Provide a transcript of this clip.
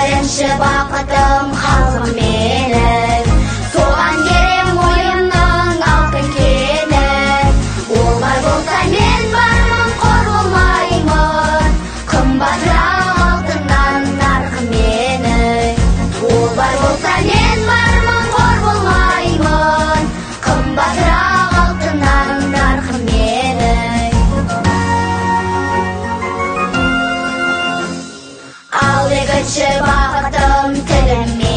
Бірінші бақытым халқым менің, соған берем ойымның алтын кенін. Ол бар болса, мен бармын, қор болмаймын, қымбатырақ алтыннан нарқым менің. Ол бар болса, мен бармын, қор болмаймын, қымбатырақ алтыннан нарқым менің. Ал екінші бақытым тілім.